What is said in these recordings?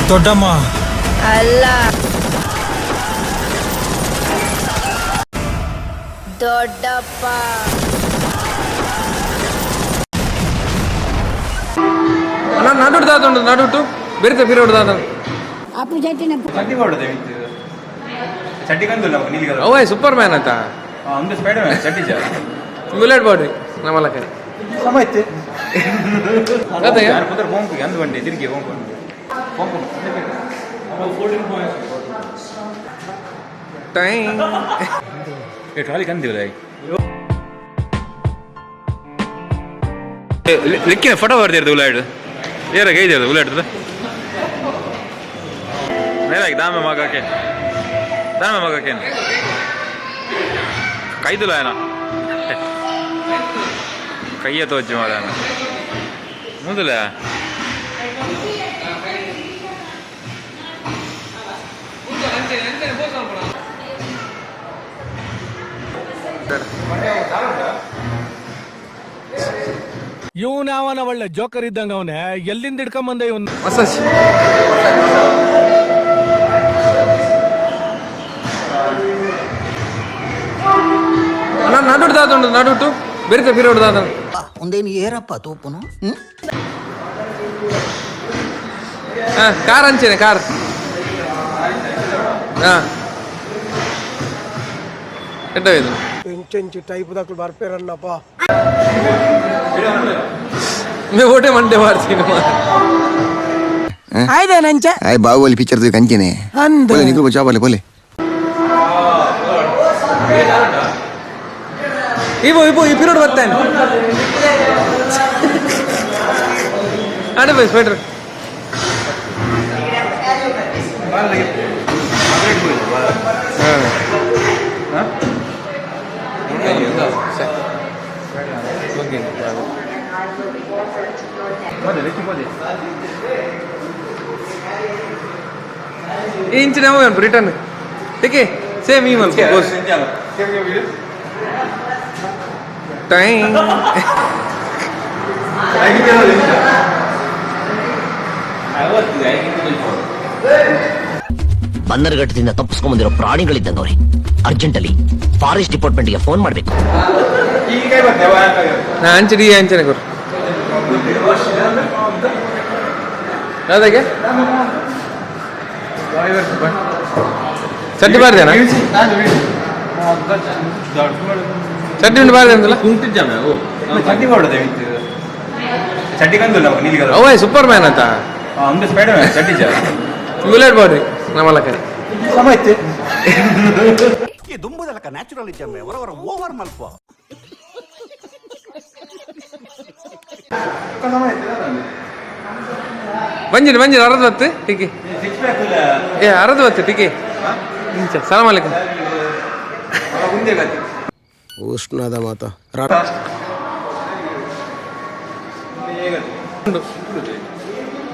ದೊಡ್ಡಮ್ಮ. ಅಲ್ಲ, ದೊಡ್ಡಪ್ಪ. ಅಣ್ಣ, ನಡುಟು ದಾದುಂಡು, ನಡುಟು ಬೆರಿತ ಪಿರೋಡು ದಾದ. ಚಡ್ಡಿ ಬಾಡದೆ ಚಡ್ಡಿ ಕಂದುಲ್ಲ ನಿಲ್ಗಲ್ಲ. ಅವೇ ಸೂಪರ್ ಮ್ಯಾನ್ ಅಂತ. ಒಂದು ಸ್ಪೈಡರ್ ಮ್ಯಾನ್ ಚಡ್ಡಿ ಜಾ. ಬುಲೆಟ್ ಬಾಡಿ ನಮ್ಮಲಕ. ಸಮಯ್ತು. ಅದೇ. ಯಾರು ಪುತ್ರ ಕೊಂಕು ಅಂದು ಬಂಡೆ ತಿರುಗಿ ಕೊಂಕು ಕೊಂಕು. ಟೈಮ್. ಏ, ಟ್ರಾಲಿ ಕಂದಿಲ್ಲ. ಲಿಕ್ಕಿನ ಫೋಟೋ ಬರ್ದಿರ್ದು ಉಲಾಯ್ಡು ಏರ ಗೈದಿರ್ದು ಉಲಾಯ್ಡ್ದು ಮೇಲಾಗಿ ದಾಮೆ ಮಗಕ್ಕೆ, ದಾಮೆ ಮಗಕ್ಕೆ ಕೈದುಲ ಏನ ಕೈಯ ತೋಚಿ ಮಾರಾನ ಮುಂದಲ. ಇವನ್ ಯಾವನ ಒಳ್ಳೆ ಜೋಕರ್ ಇದ್ದಂಗ ಅವನೇ, ಎಲ್ಲಿಂದ ಹಿಡ್ಕೊಂಬಂದೆ ಇವನ್? ಮಸಾಜ್. ಅಣ್ಣ, ನಡುಟು ದಾದುಂಡು, ನಡುಟು ಬೆರಿತ ಪಿರೋಡು ದಾದ. ಒಂದೇನು ಏರಪ್ಪ ತೂಪುನು ಹ್ಮ್. ಹಾ, ಕಾರ್ ಅಂಚೆನೆ ಕಾರ್. ಹಾ, ಎಡ್ಡ ಇದು. ಎಂಚೆಂಚು ಟೈಪ್ ದಾಕಲು ಬರ್ಪೇರನ್ನಪ್ಪ. ಮೇ ಓಟೆ ಮಂಡೆ ಮಾಡ್ತೀನಿ. ಆಯ್ದೇನಂಚೆ. ಆಯ್ ಬಾಹುಬಲಿ ಪಿಕ್ಚರ್ ಕಂಚಿನೆ. ಅಂದ್. ಬೋಲೆ ನಿಕಲ್ ಚಾಬಲೆ ಬೋಲೆ. ಇಬೋ ಇಬೋ, ಈ ಪಿರಿಯಡ್ ಬರ್ತಾನೆ ಅಡೆ ಬೈ ಸ್ವೆಟರ್. ಇಂಚಿನ ರಿಟರ್ನ್ ಟೇಕೆ ಸೇಮ್ ಈ ಮಲ್ಪ ಗೋಸ್ ಟೈಮ್. ಬನ್ನರ್ಘಟ್ಟದಿಂದ ತಪ್ಪಿಸ್ಕೊಂಡ್ಬಂದಿರೋ ಪ್ರಾಣಿಗಳಿದ್ದಂಗೆ ಅವ್ರೆ. ಅರ್ಜೆಂಟಲ್ಲಿ ಫಾರೆಸ್ಟ್ ಡಿಪಾರ್ಟ್ಮೆಂಟ್ಗೆ ಫೋನ್ ಮಾಡ್ಬೇಕು. ನಾ ಅಂಚಡಿ ಅಂಚನೆ ಕೊರು ಅದಕ್ಕೆ ಚಡ್ಡಿ ಬಾರ್ದೇನಾ? ಚಡ್ಡಿ ಉಂಟು ಬಾರ್ದೆ ಅಂತಲ್ಲ. ಚಡ್ಡಿ ಬಾಡದೆ ಚಡ್ಡಿ ಕಂದುಲ್ಲ ನಿಲ್ಗಲ್ಲ. ಅವೇ ಸೂಪರ್ ಮ್ಯಾನ್ ಅಂತ. ಒಂದು ಸ್ಪೈಡರ್ ಮ್ಯಾನ್ ಚಡ್ಡಿ ಜಾ. ಬುಲೆಟ್ ಬಾಡಿ ನಮ್ಮಲಕ. ಸಮಯ್ತು. ದುಂಬುದಲಕ ನ್ಯಾಚುರಲ್ ಇಜ್ಜಮ್ಮೆ ಹೊರವರ ಓವರ್ ಮಲ್ಪ. ಬಂಜಿನ ಬಂಜಿನ ಅರದು ಬತ್ತು ಟಿಕ್ಕಿ. ಏ, ಅರದು ಬತ್ತು ಟಿಕ್ಕಿ ಇಂಚ. ಸಲಾಮ್ ಅಲೈಕುಮ್. ಉಷ್ಣದ ಮಾತ.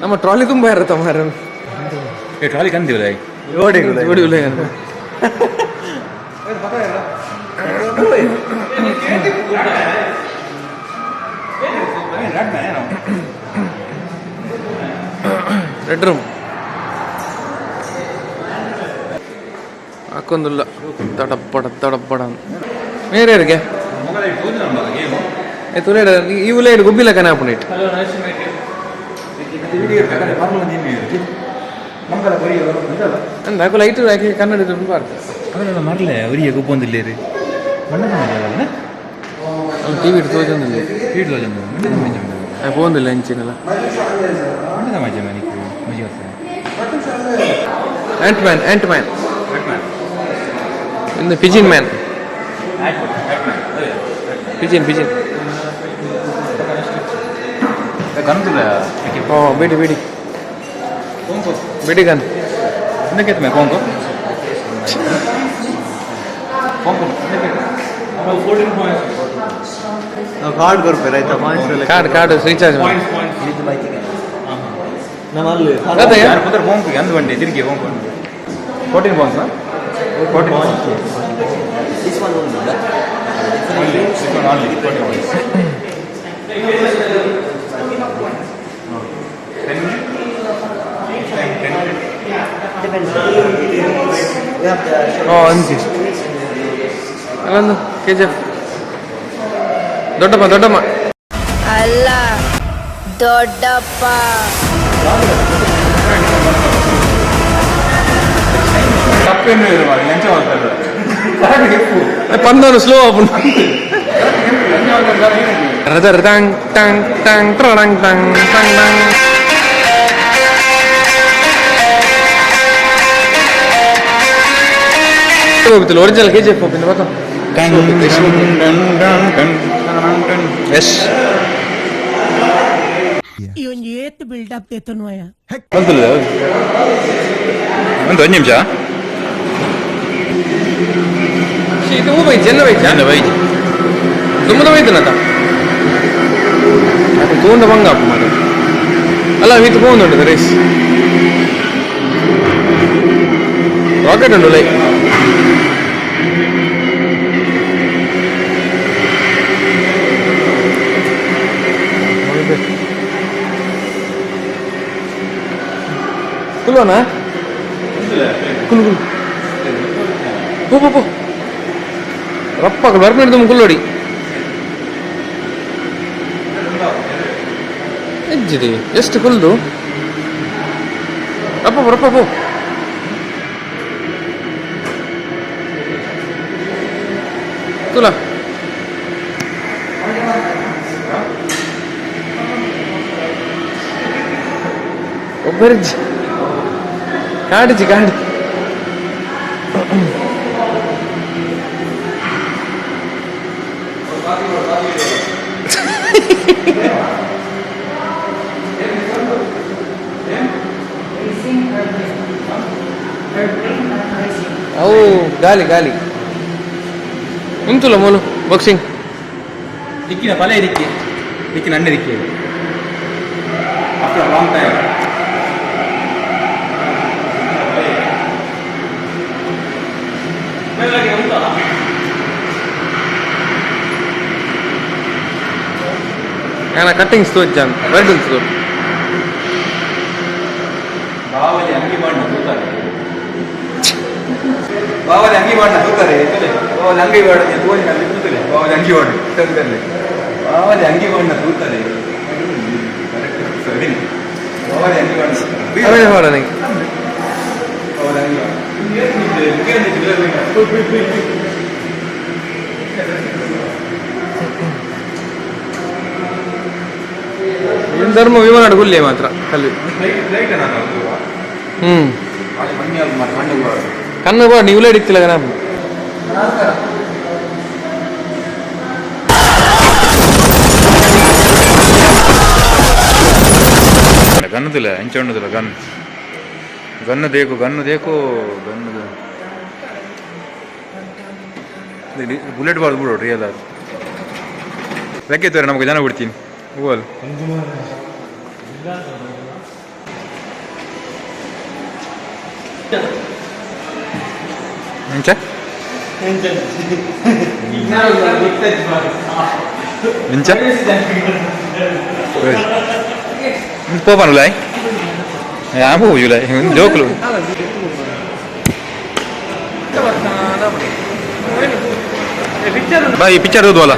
ನಮ್ಮ ಟ್ರಾಲಿ ತುಂಬ ಇರುತ್ತೆ ಮಾರ. ಏ, ಟ್ರಾಲಿ ಕಂದಿಲ್ಲ. ಓಡಿ. Red room ಹಾಕೊಂದಿಲ್ಲ. ತಡಪ್ಪಡ ತಡಪ್ಪಡ ಬೇರೆ. ಏ ತುಲೇಡ, ಈ ಉಲೇಡ್ ಗುಬ್ಬಿಲ ಕನೆ ಹಾಪುನಿಟ್. ಅಂದ ಹಾಕು ಲೈಟ್ ಹಾಕಿ ಕನ್ನಡ ಬಾರ್ದು. ಅದನ್ನೆಲ್ಲ ಮರಲೆ ಅವರಿಗೆ ಗುಬ್ಬೊಂದಿಲ್ಲ ರೀ ಬಣ್ಣ. ಅಲ್ಲಿ ಟಿವಿ ಇಟ್ಟು ತೋಜೊಂದಿಲ್ಲ. ಪೋಂದಿಲ್ಲ ಇಂಚಿನಲ್ಲ. Ant man, ant man in pigeon man, pigeon pigeon. ಓ, ಬಿಡಿ ಬಿಡಿ ಬಿಡಿ ಗನ್. ಕೊಂಕು ಕೊಂಕು. ಕಾರ್ಡ್ ಕೊರ್ಪೇರು ಆಯ್ತಾ ಪಾಯಿಂಟ್ಸ್ ಎಲ್ಲ? ಕಾರ್ಡ್ ಕಾರ್ಡ್ ರೀಚಾರ್ಜ್ ಅದೇ. ಯಾರು ಪುತ್ರ ಕೊಂಕು ಅಂದು ಬಂಡೆ ತಿರುಗಿ ಕೊಂಕು. 14 points, 14 points. This one only. This one only, 14 points. 10 minutes? 10 minutes. ಓ ಅಂಜಿ ಅಲ್ಲೊಂದು ಕೆಜಿಎಫ್. ದೊಡ್ಡಮ್ಮ ದೊಡ್ಡಮ್ಮ. ಅಲ್ಲ, ದೊಡ್ಡಪ್ಪ. ತಪ್ಪೇನು ಇರು ಮಾರ್ರೆ, ಎಂಚ ಮಾಡ್ತಾರೆ ಪಂದನು ಸ್ಲೋ ಆಪುಂಡು. ರದರ್ ಟಾಂಗ್ ಟಾಂಗ್ ಟಾಂಗ್ ಟ್ರಡಂಗ್ ಟಾಂಗ್ ಟಾಂಗ್ ಟಾಂಗ್. ಒರಿಜಿನಲ್ ಕೆಜಿಎಫ್ ಹೋಗ್ತೀನಿ ಗೊತ್ತಾ? ಎಸ್. ಇವನ್ ಏತ್ ಬಿಲ್ಡಪ್ ದೇತನ್ವಯ. ಬಂತಲ್ಲ, ಒಂದು ಒಂದು ನಿಮಿಷ. ಇದು ಹೂ ಬೈಜ್ ಎಲ್ಲ ಬೈಜ್. ಎಲ್ಲ ಬೈಜ್. ದುಮ್ಮದ ಬೈದನತ ಅದು ತೂಂಡ ಬಂಗ ಅಪ್ಪ ಮಾರೆ. ಅಲ್ಲ, ಇದು ಪೋಂದುಂಡು ರೇಸ್ ರಾಕೆಟ್ ಉಂಡು ಲೈ. ಕುಲ್ವನಾ? ಕುಲ್ ಕುಲ್, ಪೋ ಪೋ ಪೋ. ರಪ್ಪ ಬರ್ಪಿಡ್ದು ಕುಲ್ಲೋಡಿ ಎಜ್ಜಿದೆ ಎಷ್ಟು ಕುಲ್ದು. ರಪ್ಪ ರಪ್ಪ ಪೋ. ತುಲ. ಒಬ್ಬರಿಜ್ಜಿ ಕಾಡಿಜಿ ಕಾಡು. ಅವು ಗಾಲಿ ಗಾಲಿ ಉಂಟುಲ್ಲ ಮೋಲು ಬಾಕ್ಸಿಂಗ್. ದಿಕ್ಕಿನ ಪಲೆ ದಿಕ್ಕಿ ದಿಕ್ಕಿನ ಅಣ್ಣೆ ದಿಕ್ಕಿ ಆಫ್ಟರ್ ಲಾಂಗ್ ಟೈಮ್. ನಾನು ಕಟ್ಟಿಂಗ್ಸ್ ತೋಜಾನ್ ಬರ್ಡುನ್ಸ್ ತೋ. ಬಾವಲಿ ಅಂಗಿ ಬಣ್ಣ ತೂತಾರೆ, ಬಾವಲಿ ಅಂಗಿ ಬಣ್ಣ ತೂತಾರೆ. ಬಾವಲಿ ಅಂಗಿ ಬಣ್ಣ ತೋಜಿನಲ್ಲಿ ತೂತಲೆ. ಬಾವಲಿ ಅಂಗಿ ಬಣ್ಣ ತಂದಲ್ಲಿ ಬಾವಲಿ ಅಂಗಿ ಬಣ್ಣ ತೂತಾರೆ. ಕರೆಕ್ಟ್, ಸರಿ, ಬಾವಲಿ ಅಂಗಿ ಬಣ್ಣ. ಅವೇ ಹೊರ ನನಗೆ. ಬಾವಲಿ ಅಂಗಿ ಬಣ್ಣ. ಏನು ಧರ್ಮ ವಿಮಾನ ಗುಲ್ಲೆ ಮಾತ್ರ ಕಲ್ಲಿ. ಹ್ಮ್ ಕಣ್ಣು ಬಾ ನೀವು ಹಿಡಿತಿಲ್ಲ ಕಣ. ಗನ್ನುದಿಲ್ಲ, ಎಂಚ ಉಣ್ಣುದಿಲ್ಲ. ಗನ್ ಗನ್ನು ದೇಕು, ಗನ್ನು ದೇಕು, ಗನ್ನು ಬುಲೆಟ್ ಬಾರ್ದು ಬಿಡು. ರಿಯಲ್ ಅದು ಲೆಕ್ಕ ತೋರೆ ನಮಗೆ ಜನ ಬಿಡ್ತೀನಿ ಹೂವಲ್. ಎಂಚ ಎಂಚ ಪೋಪನುಲಾಯ್ ಯಾ ಪೋಜುಲಾಯ್ ಜೋಕುಲು. ಬಾ, ಈ ಪಿಕ್ಚರ್ ಓದುವಲ್ಲ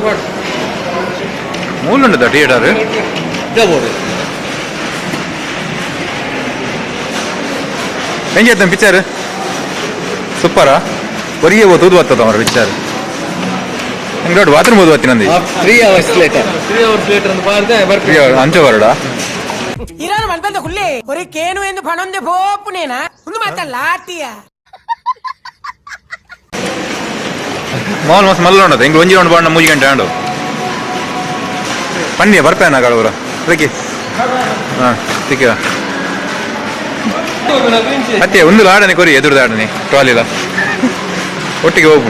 ಮೂಲುಂಡದ ಥಿಯೇಟರ್. ಹೆಂಗೆ ಆಯ್ತು ಪಿಕ್ಚರ್? ಸೂಪರಾ? ಹೊರಗೆ ಓದು ಬರ್ತದ ಮರ ಪಿಕ್ಚರ್. ಹೆಂಗೆ ನೋಡಿ, ಬಾತ್ರೂಮ್ ಓದು Nandi. 3 hours later. 3 hours later ಅಂತ ಬಾರ್ದೆ ಬರ್ತೀವಿ. ಅಂಚೆ ಬರಡ. ಇರಾನ್ ಮಲ್ಪಂದ ಹುಲ್ಲೆ ಒರಿ ಕೇನು ಎಂದು ಪಣೊಂದೆ ಪೋಪುನೇನಾ ಒಂದು ಮಾತ ಲಾಟಿಯ. ಮಾಲ್ ಮಸ್ತ್ ಮಲ್ಲ ಉಂಡದ. ಹಿಂಗೆ ಒಂಜಿ ರೌಂಡ್ ಬಾಂಡ 3 ಗಂಟೆ ಆಂಡು ಪನ್ನಿಯ ಬರ್ಪೇನ ಕಳವರ ಅದಕ್ಕೆ. ಹಾಂ, ತಿಕ್ಕ ಅತ್ತೆ ಒಂದು ಆಡನೆ ಕೊರಿ ಎದುರ್ದ ಆಡನೆ ಟ್ರಾಲಿಲ ಒಟ್ಟಿಗೆ ಹೋಗು.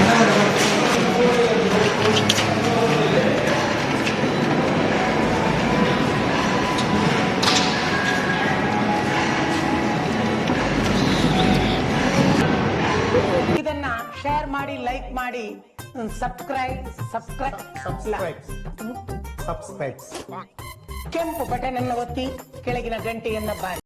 ಇದನ್ನ ಶೇರ್ ಮಾಡಿ, ಲೈಕ್ ಮಾಡಿ, ಸಬ್ಸ್ಕ್ರೈಬ್ ಸಬ್ಸ್ಕ್ರೈಬ್ ಸಬ್ಸ್ಕ್ರೈಬ್. ಕೆಂಪು ಬಟನ್ ಅನ್ನು ಒತ್ತಿ, ಕೆಳಗಿನ ಗಂಟೆಯನ್ನ ಬಾರಿ.